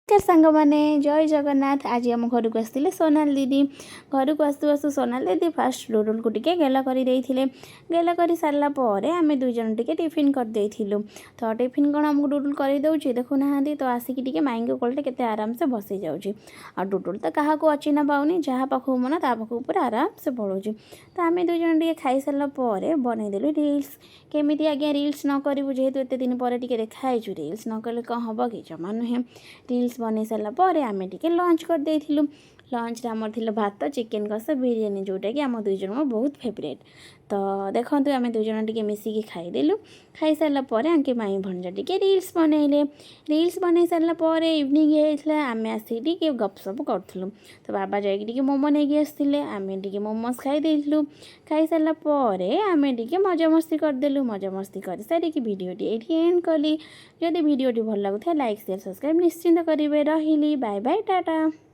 ନମସ୍କାର ସାଙ୍ଗମାନେ, ଜୟ ଜଗନ୍ନାଥ। ଆଜି ଆମ ଘରକୁ ଆସିଥିଲେ ସୋନାଲ ଦିଦି। ଘରକୁ ଆସୁ ଆସୁ ସୋନାଲ ଦିଦି ଫାଷ୍ଟ ଡୁଡୁଲକୁ ଟିକେ ଗେଲ କରିଦେଇଥିଲେ। ଗେଲ କରି ସାରିଲା ପରେ ଆମେ ଦୁଇ ଜଣ ଟିକେ ଟିଫିନ୍ କରିଦେଇଥିଲୁ। ତ ଟିଫିନ୍ କ'ଣ ଆମକୁ ଡୁଡୁଲ କରିଦେଉଛି, ଦେଖୁନାହାନ୍ତି ତ? ଆସିକି ଟିକେ ମାଇଁଙ୍କ କୋଳରେ କେତେ ଆରାମସେ ବସି ଯାଉଛି। ଆଉ ଡୁଡୁଲ ତ କାହାକୁ ଅଚିହ୍ନା ପାଉନି, ଯାହା ପାଖକୁ ମନ ତା ପାଖକୁ ପୁରା ଆରାମସେ ପଳାଉଛି। ତ ଆମେ ଦୁଇ ଜଣ ଟିକେ ଖାଇସାରିଲା ପରେ ବନେଇଦେଲୁ ରିଲ୍ସ। କେମିତି ଆଜ୍ଞା ରିଲ୍ସ ନ କରିବୁ? ଯେହେତୁ ଏତେ ଦିନ ପରେ ଟିକେ ଦେଖା ହେଇଛୁ, ରିଲ୍ସ ନ କଲେ କ'ଣ ହେବ କି? ଜମା ନୁହେଁ। ରିଲ୍ସ ବନେଇ ସାରିଲା ପରେ ଆମେ ଟିକେ ଲଞ୍ଚ କରିଦେଇଥିଲୁ। ଲଞ୍ଚରେ ଆମର ଥିଲା ଭାତ, ଚିକେନ୍ କଷା, ବିରିୟାନୀ, ଯେଉଁଟାକି ଆମ ଦୁଇ ଜଣଙ୍କ ବହୁତ ଫେଭରେଟ୍। ତ ଦେଖନ୍ତୁ, ଆମେ ଦୁଇ ଜଣ ଟିକେ ମିଶିକି ଖାଇଦେଲୁ। ଖାଇସାରିଲା ପରେ ଆଙ୍କେ ମାଇଁ ଭଣଜା ଟିକେ ରିଲ୍ସ ବନେଇଲେ। ରିଲ୍ସ ବନେଇ ସାରିଲା ପରେ ଇଭିନିଂ ହେଇଯାଇଥିଲା। ଆମେ ଆସିକି ଟିକେ ଗପସପ କରୁଥିଲୁ। ତ ବାବା ଯାଇକି ଟିକେ ମୋମୋ ନେଇକି ଆସିଥିଲେ। ଆମେ ଟିକେ ମୋମୋସ୍ ଖାଇ ଦେଇଥିଲୁ। ଖାଇସାରିଲା ପରେ ଆମେ ଟିକେ ମଜାମସ୍ତି କରିଦେଲୁ। ମଜାମସ୍ତି କରିସାରିକି ଭିଡ଼ିଓଟି ଏଇଠି ଏଣ୍ଡ କଲି। ଯଦି ଭିଡ଼ିଓଟି ଭଲ ଲାଗୁଥାଏ, ଲାଇକ୍, ସେୟାର, ସବସ୍କ୍ରାଇବ୍ ନିଶ୍ଚିନ୍ତ କରିବେ। ରହିଲି, ବାଏ ବାଏ, ଟାଟା।